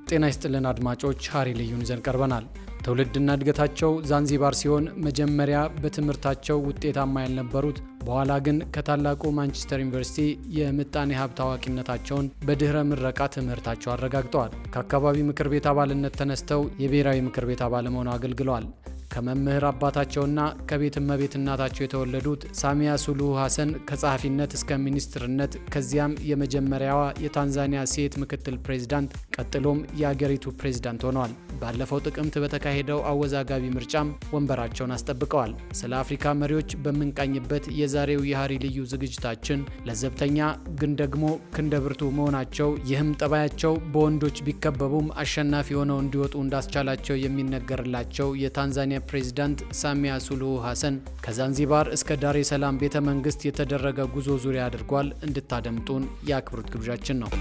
ጤና ይስጥልን አድማጮች፣ ሀሪ ልዩን ይዘን ቀርበናል። ትውልድና እድገታቸው ዛንዚባር ሲሆን መጀመሪያ በትምህርታቸው ውጤታማ ያልነበሩት በኋላ ግን ከታላቁ ማንቸስተር ዩኒቨርሲቲ የምጣኔ ሀብት አዋቂነታቸውን በድህረ ምረቃ ትምህርታቸው አረጋግጠዋል። ከአካባቢ ምክር ቤት አባልነት ተነስተው የብሔራዊ ምክር ቤት አባል ሆነው አገልግለዋል። ከመምህር አባታቸውና ከቤት እመቤት እናታቸው የተወለዱት ሳሚያ ሱሉሁ ሀሰን ከጸሐፊነት እስከ ሚኒስትርነት፣ ከዚያም የመጀመሪያዋ የታንዛኒያ ሴት ምክትል ፕሬዚዳንት፣ ቀጥሎም የአገሪቱ ፕሬዚዳንት ሆነዋል። ባለፈው ጥቅምት በተካሄደው አወዛጋቢ ምርጫም ወንበራቸውን አስጠብቀዋል። ስለ አፍሪካ መሪዎች በምንቃኝበት የዛሬው የሀሪ ልዩ ዝግጅታችን ለዘብተኛ ግን ደግሞ ክንደ ብርቱ መሆናቸው፣ ይህም ጠባያቸው በወንዶች ቢከበቡም አሸናፊ ሆነው እንዲወጡ እንዳስቻላቸው የሚነገርላቸው የታንዛኒያ ፕሬዚዳንት ሳሚያ ሱሉሁ ሀሰን ከዛንዚባር እስከ ዳሬ ሰላም ቤተ መንግስት የተደረገ ጉዞ ዙሪያ አድርጓል። እንድታደምጡን የአክብሮት ግብዣችን ነው።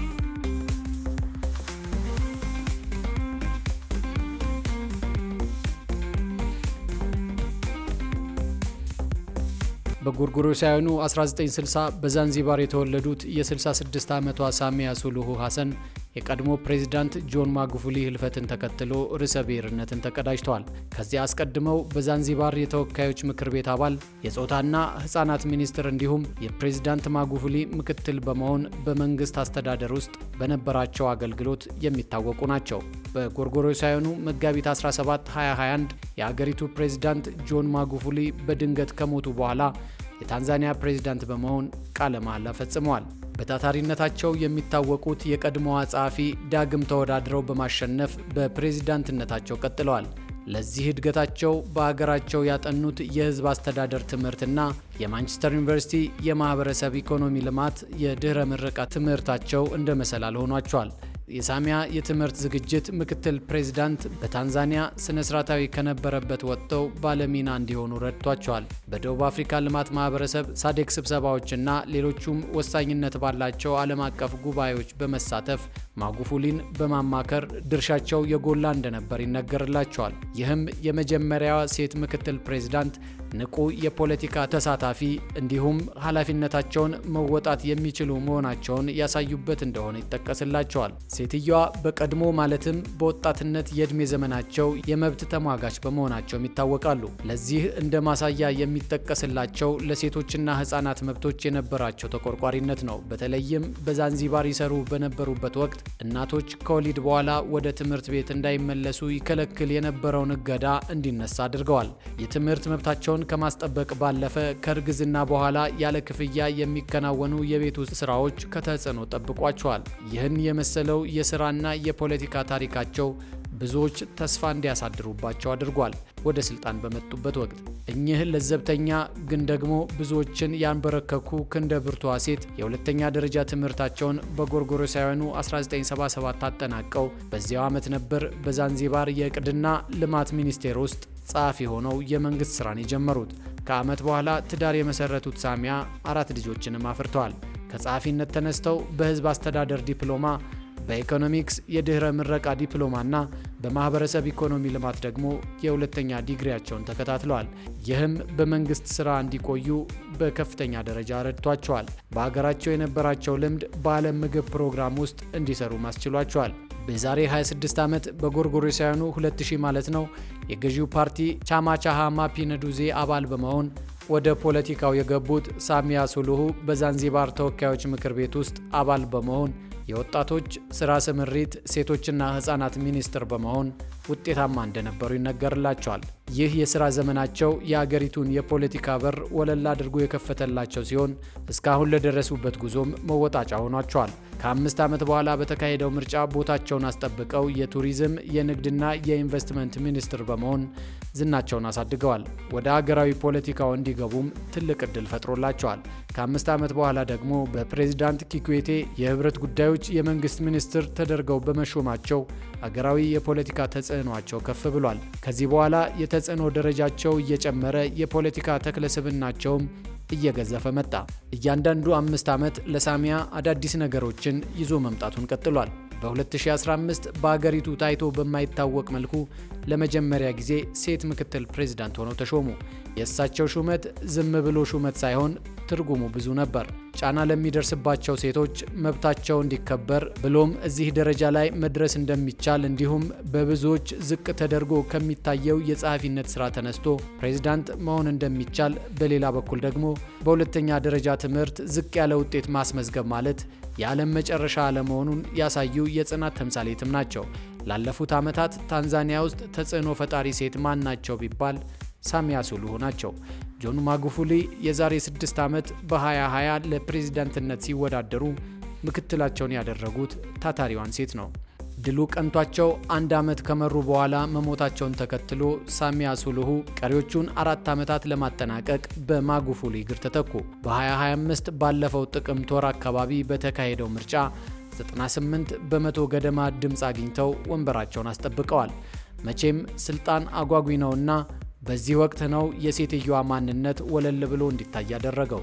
በጎርጎሮሳውያኑ 1960 በዛንዚባር የተወለዱት የ66 ዓመቷ ሳሚያ ሱሉሁ ሀሰን የቀድሞ ፕሬዚዳንት ጆን ማጉፉሊ ህልፈትን ተከትሎ ርዕሰ ብሔርነትን ተቀዳጅተዋል። ከዚያ አስቀድመው በዛንዚባር የተወካዮች ምክር ቤት አባል፣ የጾታና ህጻናት ሚኒስትር እንዲሁም የፕሬዚዳንት ማጉፉሊ ምክትል በመሆን በመንግስት አስተዳደር ውስጥ በነበራቸው አገልግሎት የሚታወቁ ናቸው። በጎርጎሮሳውያኑ መጋቢት 17 2021 የአገሪቱ ፕሬዚዳንት ጆን ማጉፉሊ በድንገት ከሞቱ በኋላ የታንዛኒያ ፕሬዚዳንት በመሆን ቃለ መሐላ ፈጽመዋል። በታታሪነታቸው የሚታወቁት የቀድሞዋ ጸሐፊ ዳግም ተወዳድረው በማሸነፍ በፕሬዚዳንትነታቸው ቀጥለዋል። ለዚህ እድገታቸው በሀገራቸው ያጠኑት የህዝብ አስተዳደር ትምህርትና የማንቸስተር ዩኒቨርሲቲ የማህበረሰብ ኢኮኖሚ ልማት የድህረ ምረቃ ትምህርታቸው እንደ መሰላል ሆኗቸዋል። የሳሚያ የትምህርት ዝግጅት ምክትል ፕሬዚዳንት በታንዛኒያ ስነ ስርዓታዊ ከነበረበት ወጥተው ባለሚና እንዲሆኑ ረድቷቸዋል። በደቡብ አፍሪካ ልማት ማህበረሰብ ሳዴክ ስብሰባዎችና ሌሎቹም ወሳኝነት ባላቸው ዓለም አቀፍ ጉባኤዎች በመሳተፍ ማጉፉሊን በማማከር ድርሻቸው የጎላ እንደነበር ይነገርላቸዋል። ይህም የመጀመሪያዋ ሴት ምክትል ፕሬዚዳንት፣ ንቁ የፖለቲካ ተሳታፊ እንዲሁም ኃላፊነታቸውን መወጣት የሚችሉ መሆናቸውን ያሳዩበት እንደሆነ ይጠቀስላቸዋል። ሴትየዋ በቀድሞ ማለትም በወጣትነት የዕድሜ ዘመናቸው የመብት ተሟጋች በመሆናቸውም ይታወቃሉ። ለዚህ እንደ ማሳያ የሚጠቀስላቸው ለሴቶችና ሕጻናት መብቶች የነበራቸው ተቆርቋሪነት ነው። በተለይም በዛንዚባር ይሰሩ በነበሩበት ወቅት እናቶች ከወሊድ በኋላ ወደ ትምህርት ቤት እንዳይመለሱ ይከለክል የነበረውን እገዳ እንዲነሳ አድርገዋል። የትምህርት መብታቸውን ከማስጠበቅ ባለፈ ከእርግዝና በኋላ ያለ ክፍያ የሚከናወኑ የቤት ውስጥ ስራዎች ከተጽዕኖ ጠብቋቸዋል። ይህን የመሰለው የስራና የፖለቲካ ታሪካቸው ብዙዎች ተስፋ እንዲያሳድሩባቸው አድርጓል። ወደ ስልጣን በመጡበት ወቅት እኚህ ለዘብተኛ ግን ደግሞ ብዙዎችን ያንበረከኩ ክንደ ብርቷ ሴት የሁለተኛ ደረጃ ትምህርታቸውን በጎርጎሮሳውያኑ 1977 አጠናቀው በዚያው ዓመት ነበር በዛንዚባር የዕቅድና ልማት ሚኒስቴር ውስጥ ጸሐፊ ሆነው የመንግስት ስራን የጀመሩት። ከዓመት በኋላ ትዳር የመሰረቱት ሳሚያ አራት ልጆችንም አፍርተዋል። ከጸሐፊነት ተነስተው በህዝብ አስተዳደር ዲፕሎማ፣ በኢኮኖሚክስ የድህረ ምረቃ ዲፕሎማና በማህበረሰብ ኢኮኖሚ ልማት ደግሞ የሁለተኛ ዲግሪያቸውን ተከታትለዋል። ይህም በመንግስት ስራ እንዲቆዩ በከፍተኛ ደረጃ ረድቷቸዋል። በሀገራቸው የነበራቸው ልምድ በዓለም ምግብ ፕሮግራም ውስጥ እንዲሰሩ ማስችሏቸዋል። በዛሬ 26 ዓመት በጎርጎሮሳውያኑ 2000 ማለት ነው፣ የገዢው ፓርቲ ቻማ ቻ ማፒንዱዜ አባል በመሆን ወደ ፖለቲካው የገቡት ሳሚያ ሱሉሁ በዛንዚባር ተወካዮች ምክር ቤት ውስጥ አባል በመሆን የወጣቶች ስራ ስምሪት፣ ሴቶችና ህጻናት ሚኒስትር በመሆን ውጤታማ እንደነበሩ ይነገርላቸዋል። ይህ የስራ ዘመናቸው የአገሪቱን የፖለቲካ በር ወለል አድርጎ የከፈተላቸው ሲሆን እስካሁን ለደረሱበት ጉዞም መወጣጫ ሆኗቸዋል። ከ5 ዓመት በኋላ በተካሄደው ምርጫ ቦታቸውን አስጠብቀው የቱሪዝም፣ የንግድና የኢንቨስትመንት ሚኒስትር በመሆን ዝናቸውን አሳድገዋል። ወደ አገራዊ ፖለቲካው እንዲገቡም ትልቅ እድል ፈጥሮላቸዋል። ከ5 ዓመት በኋላ ደግሞ በፕሬዚዳንት ኪኩዌቴ የህብረት ጉዳዮች የመንግስት ሚኒስትር ተደርገው በመሾማቸው አገራዊ የፖለቲካ ተጽዕኗቸው ከፍ ብሏል። ከዚህ በኋላ የተጽዕኖ ደረጃቸው እየጨመረ የፖለቲካ ተክለስብናቸውም እየገዘፈ መጣ። እያንዳንዱ 5 ዓመት ለሳሚያ አዳዲስ ነገሮችን ይዞ መምጣቱን ቀጥሏል። በ2015 በአገሪቱ ታይቶ በማይታወቅ መልኩ ለመጀመሪያ ጊዜ ሴት ምክትል ፕሬዝዳንት ሆነው ተሾሙ። የእሳቸው ሹመት ዝም ብሎ ሹመት ሳይሆን ትርጉሙ ብዙ ነበር። ጫና ለሚደርስባቸው ሴቶች መብታቸው እንዲከበር ብሎም እዚህ ደረጃ ላይ መድረስ እንደሚቻል እንዲሁም በብዙዎች ዝቅ ተደርጎ ከሚታየው የጸሐፊነት ስራ ተነስቶ ፕሬዝዳንት መሆን እንደሚቻል፣ በሌላ በኩል ደግሞ በሁለተኛ ደረጃ ትምህርት ዝቅ ያለ ውጤት ማስመዝገብ ማለት የዓለም መጨረሻ አለመሆኑን ያሳዩ የጽናት ተምሳሌትም ናቸው። ላለፉት ዓመታት ታንዛኒያ ውስጥ ተጽዕኖ ፈጣሪ ሴት ማን ናቸው ቢባል ሳሚያ ሱሉሁ ናቸው። ጆን ማጉፉሊ የዛሬ 6 ዓመት በ2020 ለፕሬዝዳንትነት ሲወዳደሩ ምክትላቸውን ያደረጉት ታታሪዋን ሴት ነው። ድሉ ቀንቷቸው አንድ ዓመት ከመሩ በኋላ መሞታቸውን ተከትሎ ሳሚያ ሱሉሁ ቀሪዎቹን 4 ዓመታት ለማጠናቀቅ በማጉፉሊ እግር ተተኩ። በ2025 ባለፈው ጥቅምት ወር አካባቢ በተካሄደው ምርጫ 98% ገደማ ድምፅ አግኝተው ወንበራቸውን አስጠብቀዋል። መቼም ስልጣን አጓጊ ነውና በዚህ ወቅት ነው የሴትየዋ ማንነት ወለል ብሎ እንዲታይ ያደረገው።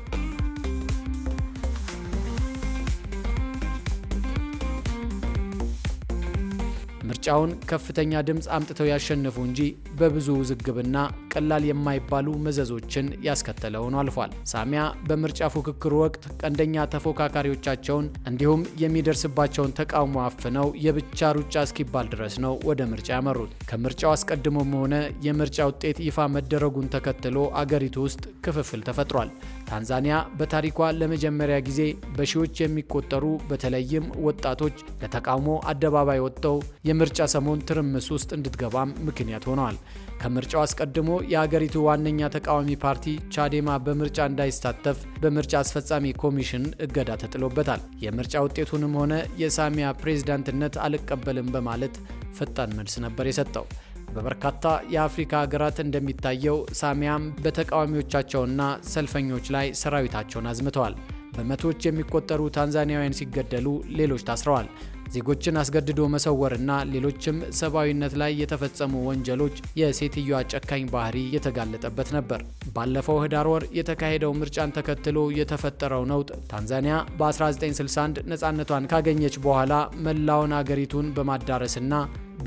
ምርጫውን ከፍተኛ ድምፅ አምጥተው ያሸነፉ እንጂ በብዙ ውዝግብና ቀላል የማይባሉ መዘዞችን ያስከተለ ሆኖ አልፏል። ሳሚያ በምርጫ ፉክክሩ ወቅት ቀንደኛ ተፎካካሪዎቻቸውን እንዲሁም የሚደርስባቸውን ተቃውሞ አፍነው የብቻ ሩጫ እስኪባል ድረስ ነው ወደ ምርጫ ያመሩት። ከምርጫው አስቀድሞም ሆነ የምርጫ ውጤት ይፋ መደረጉን ተከትሎ አገሪቱ ውስጥ ክፍፍል ተፈጥሯል። ታንዛኒያ በታሪኳ ለመጀመሪያ ጊዜ በሺዎች የሚቆጠሩ በተለይም ወጣቶች ለተቃውሞ አደባባይ ወጥተው የምርጫ ሰሞን ትርምስ ውስጥ እንድትገባም ምክንያት ሆነዋል። ከምርጫው አስቀድሞ የአገሪቱ ዋነኛ ተቃዋሚ ፓርቲ ቻዴማ በምርጫ እንዳይሳተፍ በምርጫ አስፈጻሚ ኮሚሽን እገዳ ተጥሎበታል። የምርጫ ውጤቱንም ሆነ የሳሚያ ፕሬዝዳንትነት አልቀበልም በማለት ፈጣን መልስ ነበር የሰጠው። በበርካታ የአፍሪካ ሀገራት እንደሚታየው ሳሚያም በተቃዋሚዎቻቸውና ሰልፈኞች ላይ ሰራዊታቸውን አዝምተዋል። በመቶዎች የሚቆጠሩ ታንዛኒያውያን ሲገደሉ፣ ሌሎች ታስረዋል። ዜጎችን አስገድዶ መሰወርና ሌሎችም ሰብአዊነት ላይ የተፈጸሙ ወንጀሎች የሴትዮዋ ጨካኝ ባህሪ የተጋለጠበት ነበር። ባለፈው ህዳር ወር የተካሄደው ምርጫን ተከትሎ የተፈጠረው ነውጥ ታንዛኒያ በ1961 ነፃነቷን ካገኘች በኋላ መላውን አገሪቱን በማዳረስና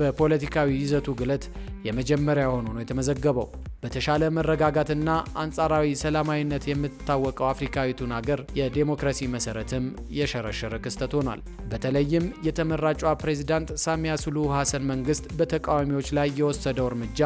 በፖለቲካዊ ይዘቱ ግለት የመጀመሪያ ሆኖ ነው የተመዘገበው። በተሻለ መረጋጋትና አንጻራዊ ሰላማዊነት የምትታወቀው አፍሪካዊቱን ሀገር የዴሞክራሲ መሰረትም የሸረሸረ ክስተት ሆኗል። በተለይም የተመራጯ ፕሬዚዳንት ሳሚያ ሱሉሁ ሀሰን መንግስት በተቃዋሚዎች ላይ የወሰደው እርምጃ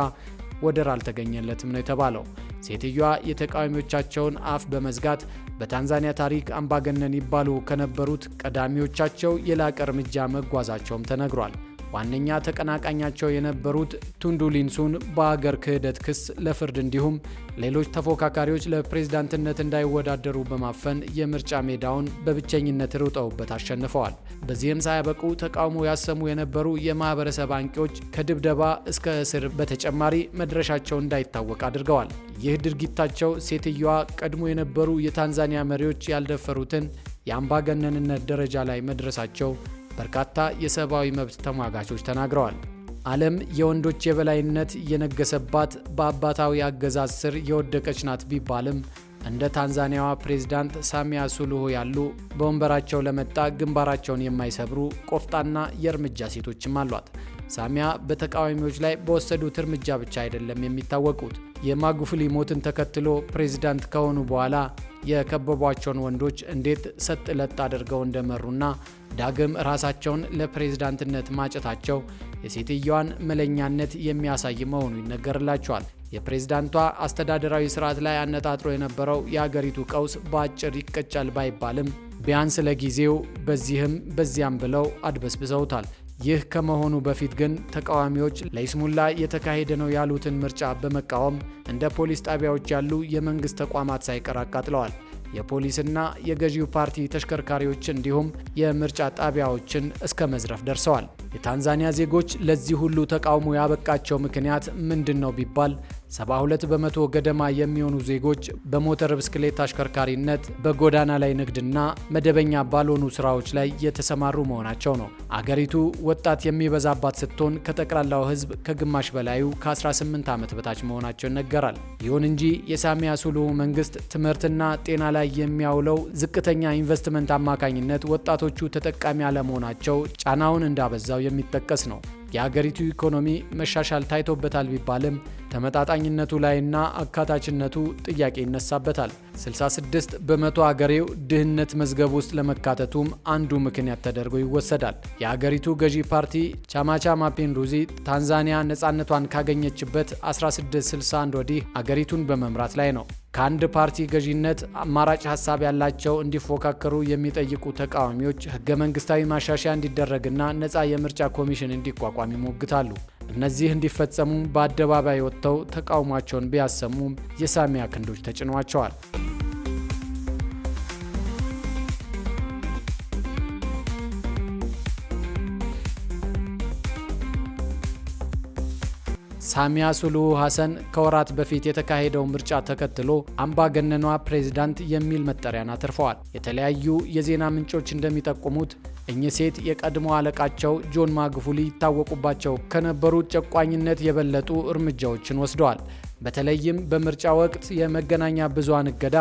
ወደር አልተገኘለትም ነው የተባለው። ሴትዮዋ የተቃዋሚዎቻቸውን አፍ በመዝጋት በታንዛኒያ ታሪክ አምባገነን ይባሉ ከነበሩት ቀዳሚዎቻቸው የላቀ እርምጃ መጓዛቸውም ተነግሯል። ዋነኛ ተቀናቃኛቸው የነበሩት ቱንዱ ሊሱን በአገር ክህደት ክስ ለፍርድ እንዲሁም ሌሎች ተፎካካሪዎች ለፕሬዝዳንትነት እንዳይወዳደሩ በማፈን የምርጫ ሜዳውን በብቸኝነት ሩጠውበት አሸንፈዋል። በዚህም ሳያበቁ ተቃውሞ ያሰሙ የነበሩ የማህበረሰብ አንቂዎች ከድብደባ እስከ እስር በተጨማሪ መድረሻቸው እንዳይታወቅ አድርገዋል። ይህ ድርጊታቸው ሴትዮዋ ቀድሞ የነበሩ የታንዛኒያ መሪዎች ያልደፈሩትን የአምባገነንነት ደረጃ ላይ መድረሳቸው በርካታ የሰብአዊ መብት ተሟጋቾች ተናግረዋል። ዓለም የወንዶች የበላይነት የነገሰባት በአባታዊ አገዛዝ ስር የወደቀች ናት ቢባልም እንደ ታንዛኒያዋ ፕሬዝዳንት ሳሚያ ሱሉሁ ያሉ በወንበራቸው ለመጣ ግንባራቸውን የማይሰብሩ ቆፍጣና የእርምጃ ሴቶችም አሏት። ሳሚያ በተቃዋሚዎች ላይ በወሰዱት እርምጃ ብቻ አይደለም የሚታወቁት። የማጉፉሊ ሞትን ተከትሎ ፕሬዝዳንት ከሆኑ በኋላ የከበቧቸውን ወንዶች እንዴት ሰጥ ለጥ አድርገው እንደመሩና ዳግም ራሳቸውን ለፕሬዝዳንትነት ማጨታቸው የሴትየዋን መለኛነት የሚያሳይ መሆኑ ይነገርላቸዋል። የፕሬዝዳንቷ አስተዳደራዊ ስርዓት ላይ አነጣጥሮ የነበረው የአገሪቱ ቀውስ በአጭር ይቀጫል ባይባልም ቢያንስ ለጊዜው በዚህም በዚያም ብለው አድበስብሰውታል። ይህ ከመሆኑ በፊት ግን ተቃዋሚዎች ለይስሙላ የተካሄደ ነው ያሉትን ምርጫ በመቃወም እንደ ፖሊስ ጣቢያዎች ያሉ የመንግስት ተቋማት ሳይቀር አቃጥለዋል። የፖሊስና የገዢው ፓርቲ ተሽከርካሪዎች እንዲሁም የምርጫ ጣቢያዎችን እስከ መዝረፍ ደርሰዋል። የታንዛኒያ ዜጎች ለዚህ ሁሉ ተቃውሞ ያበቃቸው ምክንያት ምንድን ነው ቢባል 72% ገደማ የሚሆኑ ዜጎች በሞተር ብስክሌት አሽከርካሪነት፣ በጎዳና ላይ ንግድና መደበኛ ባልሆኑ ስራዎች ላይ የተሰማሩ መሆናቸው ነው። አገሪቱ ወጣት የሚበዛባት ስትሆን ከጠቅላላው ሕዝብ ከግማሽ በላዩ ከ18 ዓመት በታች መሆናቸው ይነገራል። ይሁን እንጂ የሳሚያ ሱሉሁ መንግስት ትምህርትና ጤና ላይ የሚያውለው ዝቅተኛ ኢንቨስትመንት አማካኝነት ወጣቶቹ ተጠቃሚ አለመሆናቸው ጫናውን እንዳበዛው የሚጠቀስ ነው። የአገሪቱ ኢኮኖሚ መሻሻል ታይቶበታል ቢባልም ተመጣጣኝነቱ ላይና አካታችነቱ ጥያቄ ይነሳበታል። 66% አገሬው ድህነት መዝገብ ውስጥ ለመካተቱም አንዱ ምክንያት ተደርጎ ይወሰዳል። የአገሪቱ ገዢ ፓርቲ ቻማ ቻ ማፒንዱዚ ታንዛኒያ ነፃነቷን ካገኘችበት 1661 ወዲህ አገሪቱን በመምራት ላይ ነው። ከአንድ ፓርቲ ገዢነት አማራጭ ሀሳብ ያላቸው እንዲፎካከሩ የሚጠይቁ ተቃዋሚዎች ህገ መንግስታዊ ማሻሻያ እንዲደረግና ነፃ የምርጫ ኮሚሽን እንዲቋቋም ይሞግታሉ። እነዚህ እንዲፈጸሙ በአደባባይ ወጥተው ተቃውሟቸውን ቢያሰሙም የሳሚያ ክንዶች ተጭኗቸዋል። ሳሚያ ሱሉሁ ሐሰን ከወራት በፊት የተካሄደው ምርጫ ተከትሎ አምባገነኗ ፕሬዝዳንት የሚል መጠሪያን አትርፈዋል። የተለያዩ የዜና ምንጮች እንደሚጠቁሙት እኚህ ሴት የቀድሞ አለቃቸው ጆን ማጉፉሊ ይታወቁባቸው ከነበሩት ጨቋኝነት የበለጡ እርምጃዎችን ወስደዋል። በተለይም በምርጫ ወቅት የመገናኛ ብዙሃን እገዳ፣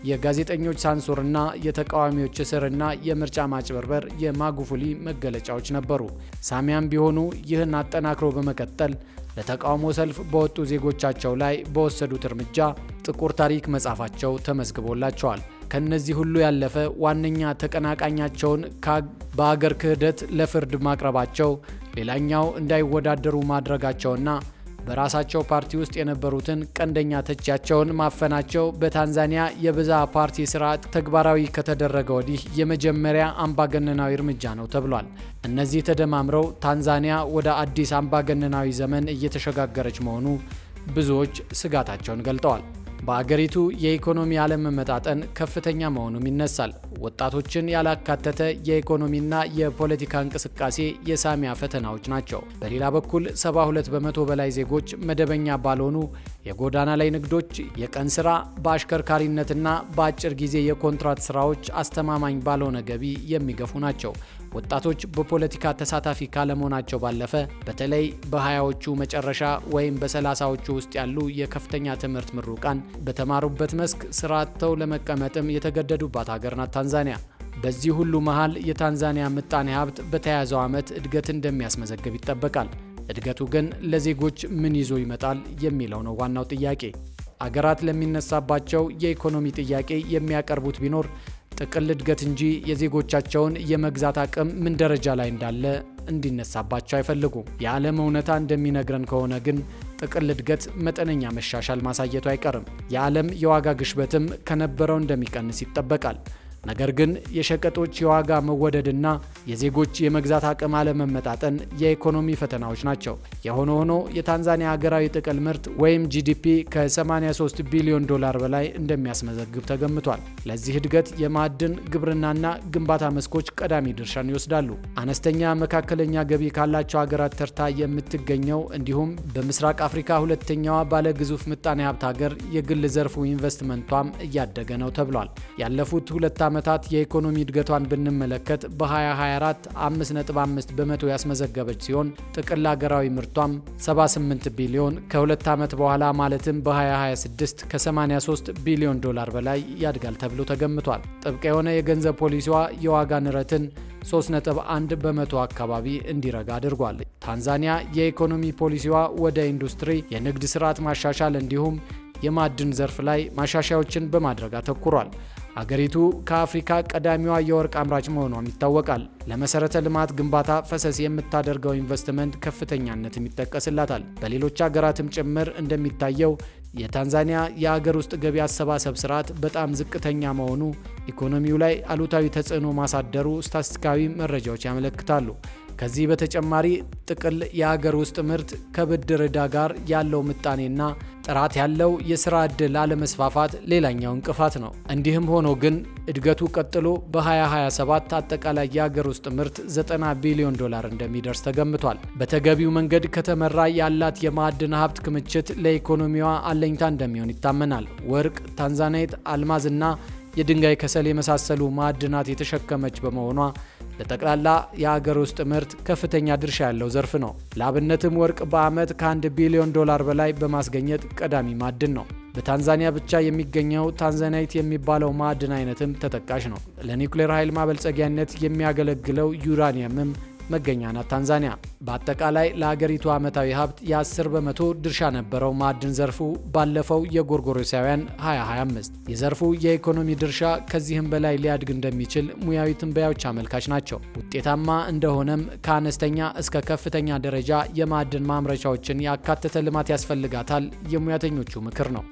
የጋዜጠኞች ሳንሱርና የተቃዋሚዎች እስርና የምርጫ ማጭበርበር የማጉፉሊ መገለጫዎች ነበሩ። ሳሚያም ቢሆኑ ይህን አጠናክሮ በመቀጠል ለተቃውሞ ሰልፍ በወጡ ዜጎቻቸው ላይ በወሰዱት እርምጃ ጥቁር ታሪክ መጻፋቸው ተመዝግቦላቸዋል። ከነዚህ ሁሉ ያለፈ ዋነኛ ተቀናቃኛቸውን በአገር ክህደት ለፍርድ ማቅረባቸው፣ ሌላኛው እንዳይወዳደሩ ማድረጋቸውና በራሳቸው ፓርቲ ውስጥ የነበሩትን ቀንደኛ ተቺያቸውን ማፈናቸው በታንዛኒያ የብዝሃ ፓርቲ ስርዓት ተግባራዊ ከተደረገ ወዲህ የመጀመሪያ አምባገነናዊ እርምጃ ነው ተብሏል። እነዚህ ተደማምረው ታንዛኒያ ወደ አዲስ አምባገነናዊ ዘመን እየተሸጋገረች መሆኑ ብዙዎች ስጋታቸውን ገልጠዋል። በአገሪቱ የኢኮኖሚ አለመመጣጠን ከፍተኛ መሆኑም ይነሳል። ወጣቶችን ያላካተተ የኢኮኖሚና የፖለቲካ እንቅስቃሴ የሳሚያ ፈተናዎች ናቸው። በሌላ በኩል 72% በላይ ዜጎች መደበኛ ባልሆኑ የጎዳና ላይ ንግዶች፣ የቀን ስራ፣ በአሽከርካሪነትና በአጭር ጊዜ የኮንትራት ስራዎች አስተማማኝ ባልሆነ ገቢ የሚገፉ ናቸው። ወጣቶች በፖለቲካ ተሳታፊ ካለመሆናቸው ባለፈ በተለይ በ20ዎቹ መጨረሻ ወይም በ30ዎቹ ውስጥ ያሉ የከፍተኛ ትምህርት ምሩቃን በተማሩበት መስክ ስራ አጥተው ለመቀመጥም የተገደዱባት ሀገር ናት ታንዛኒያ። በዚህ ሁሉ መሃል የታንዛኒያ ምጣኔ ሀብት በተያያዘው ዓመት እድገት እንደሚያስመዘግብ ይጠበቃል። እድገቱ ግን ለዜጎች ምን ይዞ ይመጣል የሚለው ነው ዋናው ጥያቄ። አገራት ለሚነሳባቸው የኢኮኖሚ ጥያቄ የሚያቀርቡት ቢኖር ጥቅል እድገት እንጂ የዜጎቻቸውን የመግዛት አቅም ምን ደረጃ ላይ እንዳለ እንዲነሳባቸው አይፈልጉም። የዓለም እውነታ እንደሚነግረን ከሆነ ግን ጥቅል እድገት መጠነኛ መሻሻል ማሳየቱ አይቀርም። የዓለም የዋጋ ግሽበትም ከነበረው እንደሚቀንስ ይጠበቃል። ነገር ግን የሸቀጦች የዋጋ መወደድና የዜጎች የመግዛት አቅም አለመመጣጠን የኢኮኖሚ ፈተናዎች ናቸው። የሆነ ሆኖ የታንዛኒያ ሀገራዊ ጥቅል ምርት ወይም GDP ከ83 ቢሊዮን ዶላር በላይ እንደሚያስመዘግብ ተገምቷል። ለዚህ እድገት የማዕድን፣ ግብርናና ግንባታ መስኮች ቀዳሚ ድርሻን ይወስዳሉ። አነስተኛ መካከለኛ ገቢ ካላቸው ሀገራት ተርታ የምትገኘው እንዲሁም በምስራቅ አፍሪካ ሁለተኛዋ ባለ ግዙፍ ምጣኔ ሀብት ሀገር የግል ዘርፉ ኢንቨስትመንቷም እያደገ ነው ተብሏል። ያለፉት 2 ዓመታት የኢኮኖሚ እድገቷን ብንመለከት በ2024 5.5% ያስመዘገበች ሲሆን ጥቅል ሀገራዊ ምርቷም 78 ቢሊዮን ከሁለት ዓመት በኋላ ማለትም በ2026 ከ83 ቢሊዮን ዶላር በላይ ያድጋል ተብሎ ተገምቷል። ጥብቅ የሆነ የገንዘብ ፖሊሲዋ የዋጋ ንረትን 3.1% አካባቢ እንዲረጋ አድርጓል። ታንዛኒያ የኢኮኖሚ ፖሊሲዋ ወደ ኢንዱስትሪ፣ የንግድ ስርዓት ማሻሻል እንዲሁም የማዕድን ዘርፍ ላይ ማሻሻያዎችን በማድረግ አተኩሯል። አገሪቱ ከአፍሪካ ቀዳሚዋ የወርቅ አምራች መሆኗም ይታወቃል። ለመሰረተ ልማት ግንባታ ፈሰስ የምታደርገው ኢንቨስትመንት ከፍተኛነትም ይጠቀስላታል። በሌሎች ሀገራትም ጭምር እንደሚታየው የታንዛኒያ የአገር ውስጥ ገቢ አሰባሰብ ስርዓት በጣም ዝቅተኛ መሆኑ ኢኮኖሚው ላይ አሉታዊ ተጽዕኖ ማሳደሩ ስታቲስቲካዊ መረጃዎች ያመለክታሉ። ከዚህ በተጨማሪ ጥቅል የአገር ውስጥ ምርት ከብድር ዕዳ ጋር ያለው ምጣኔና ጥራት ያለው የስራ ዕድል አለመስፋፋት ሌላኛው እንቅፋት ነው። እንዲህም ሆኖ ግን እድገቱ ቀጥሎ በ2027 አጠቃላይ የአገር ውስጥ ምርት 90 ቢሊዮን ዶላር እንደሚደርስ ተገምቷል። በተገቢው መንገድ ከተመራ ያላት የማዕድን ሀብት ክምችት ለኢኮኖሚዋ አለኝታ እንደሚሆን ይታመናል። ወርቅ፣ ታንዛናይት፣ አልማዝና የድንጋይ ከሰል የመሳሰሉ ማዕድናት የተሸከመች በመሆኗ ለጠቅላላ የአገር ውስጥ ምርት ከፍተኛ ድርሻ ያለው ዘርፍ ነው። ለአብነትም ወርቅ በዓመት ከ1 ቢሊዮን ዶላር በላይ በማስገኘት ቀዳሚ ማዕድን ነው። በታንዛኒያ ብቻ የሚገኘው ታንዛናይት የሚባለው ማዕድን አይነትም ተጠቃሽ ነው። ለኒውክሌር ኃይል ማበልጸጊያነት የሚያገለግለው ዩራኒየምም መገኛ ናት ታንዛኒያ። በአጠቃላይ ለሀገሪቱ ዓመታዊ ሀብት የ10% ድርሻ ነበረው ማዕድን ዘርፉ ባለፈው የጎርጎሮሳውያን 2025። የዘርፉ የኢኮኖሚ ድርሻ ከዚህም በላይ ሊያድግ እንደሚችል ሙያዊ ትንበያዎች አመልካች ናቸው። ውጤታማ እንደሆነም ከአነስተኛ እስከ ከፍተኛ ደረጃ የማዕድን ማምረቻዎችን ያካተተ ልማት ያስፈልጋታል የሙያተኞቹ ምክር ነው።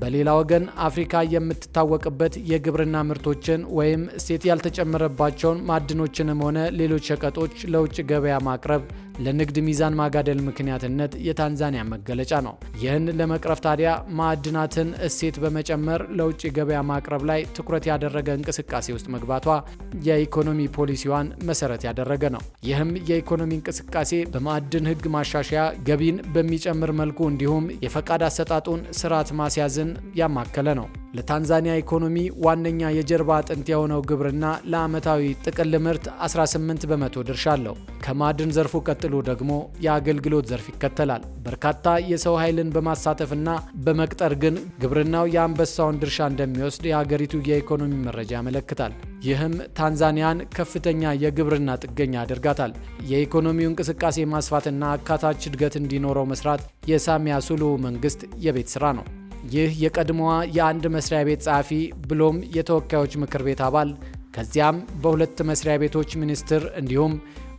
በሌላ ወገን አፍሪካ የምትታወቅበት የግብርና ምርቶችን ወይም እሴት ያልተጨመረባቸውን ማዕድኖችንም ሆነ ሌሎች ሸቀጦች ለውጭ ገበያ ማቅረብ ለንግድ ሚዛን ማጋደል ምክንያትነት የታንዛኒያ መገለጫ ነው። ይህን ለመቅረፍ ታዲያ ማዕድናትን እሴት በመጨመር ለውጭ ገበያ ማቅረብ ላይ ትኩረት ያደረገ እንቅስቃሴ ውስጥ መግባቷ የኢኮኖሚ ፖሊሲዋን መሰረት ያደረገ ነው። ይህም የኢኮኖሚ እንቅስቃሴ በማዕድን ሕግ ማሻሻያ ገቢን በሚጨምር መልኩ እንዲሁም የፈቃድ አሰጣጡን ስርዓት ማስያዝን ያማከለ ነው። ለታንዛኒያ ኢኮኖሚ ዋነኛ የጀርባ አጥንት የሆነው ግብርና ለዓመታዊ ጥቅል ምርት 18% ድርሻ አለው። ከማዕድን ዘርፉ ቀጥሎ ደግሞ የአገልግሎት ዘርፍ ይከተላል። በርካታ የሰው ኃይልን በማሳተፍና በመቅጠር ግን ግብርናው የአንበሳውን ድርሻ እንደሚወስድ የሀገሪቱ የኢኮኖሚ መረጃ ያመለክታል። ይህም ታንዛኒያን ከፍተኛ የግብርና ጥገኛ ያደርጋታል። የኢኮኖሚው እንቅስቃሴ ማስፋትና አካታች እድገት እንዲኖረው መስራት የሳሚያ ሱሉሁ መንግስት የቤት ስራ ነው። ይህ የቀድሞዋ የአንድ መስሪያ ቤት ጸሐፊ ብሎም የተወካዮች ምክር ቤት አባል፣ ከዚያም በሁለት መስሪያ ቤቶች ሚኒስትር እንዲሁም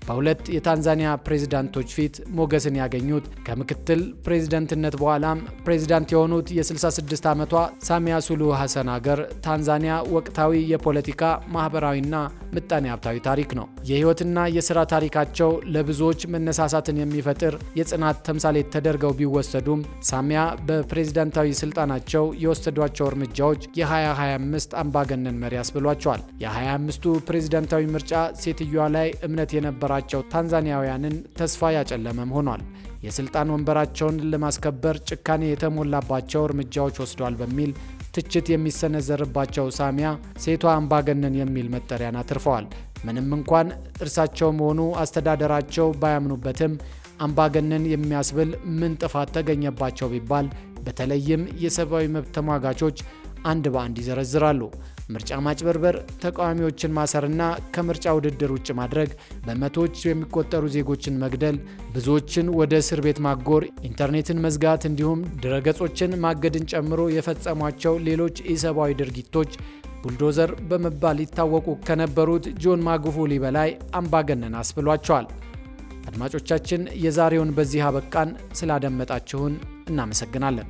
በሁለት የታንዛኒያ ፕሬዝዳንቶች ፊት ሞገስን ያገኙት፣ ከምክትል ፕሬዝዳንትነት በኋላም ፕሬዝዳንት የሆኑት የ66 ዓመቷ ሳሚያ ሱሉሁ ሐሰን ሀገር ታንዛኒያ ወቅታዊ የፖለቲካ፣ ማህበራዊና ምጣኔ ሀብታዊ ታሪክ ነው። የህይወትና የስራ ታሪካቸው ለብዙዎች መነሳሳትን የሚፈጥር የጽናት ተምሳሌት ተደርገው ቢወሰዱም ሳሚያ በፕሬዝዳንታዊ ስልጣናቸው የወሰዷቸው እርምጃዎች የ2025 አምባገነን መሪ አስብሏቸዋል። የ25ቱ ፕሬዝዳንታዊ ምርጫ ሴትዮዋ ላይ እምነት የነበራቸው ታንዛኒያውያንን ተስፋ ያጨለመም ሆኗል። የስልጣን ወንበራቸውን ለማስከበር ጭካኔ የተሞላባቸው እርምጃዎች ወስደዋል በሚል ትችት የሚሰነዘርባቸው ሳሚያ ሴቷ አምባገነን የሚል መጠሪያን አትርፈዋል። ምንም እንኳን እርሳቸው መሆኑ አስተዳደራቸው ባያምኑበትም አምባገነን የሚያስብል ምን ጥፋት ተገኘባቸው ቢባል በተለይም የሰብአዊ መብት ተሟጋቾች አንድ በአንድ ይዘረዝራሉ። ምርጫ ማጭበርበር፣ ተቃዋሚዎችን ማሰርና ከምርጫ ውድድር ውጭ ማድረግ፣ በመቶዎች የሚቆጠሩ ዜጎችን መግደል፣ ብዙዎችን ወደ እስር ቤት ማጎር፣ ኢንተርኔትን መዝጋት እንዲሁም ድረገጾችን ማገድን ጨምሮ የፈጸሟቸው ሌሎች ኢሰብአዊ ድርጊቶች ቡልዶዘር በመባል ይታወቁ ከነበሩት ጆን ማጉፉሊ በላይ አምባገነን አስብሏቸዋል። አድማጮቻችን፣ የዛሬውን በዚህ አበቃን። ስላደመጣችሁን እናመሰግናለን።